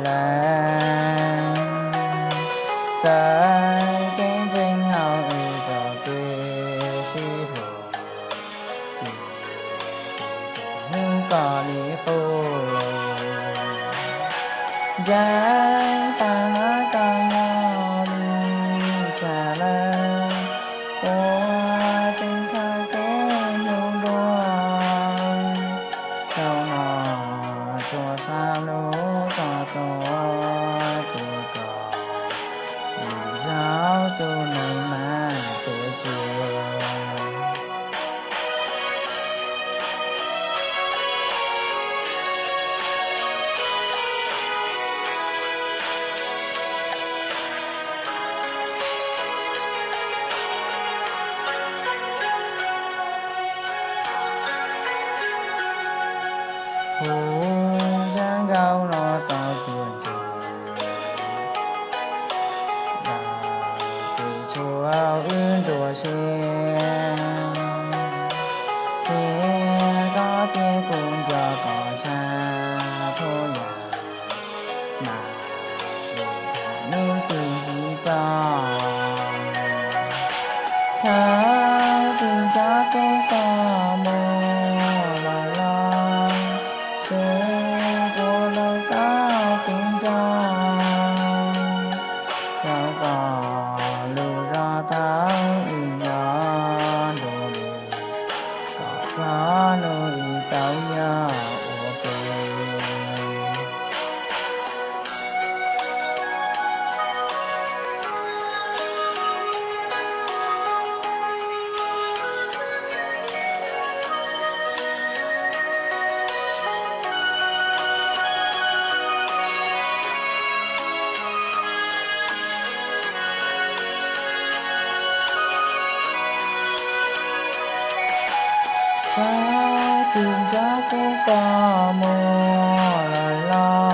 lawm, txawj ceeb tsheej hauv wb txoj kev sib hlub, hnub koj li qub, ntshai tas no koj nyob li cas lawm, ua tseem kho kev hlub dua, thaum no tsuas xav hlub txog tua tus koj, zaum tus neeg mas tus tsis hu zaj nkauj no tau tuaj ntsuag, tus tshua wb nruab siab, thiab koj tias kuv nco koj sab txhua yam, mas lwm hnub twg ntsib koj, thov tus nco kuv koj mus lawm los, seb puas los koj tus nco, rau kom lub zog thaum wb nyob nrog lwm, kom txog hnub wb tau nyob ua ke. Thov tus nco kuv koj mus lawm los,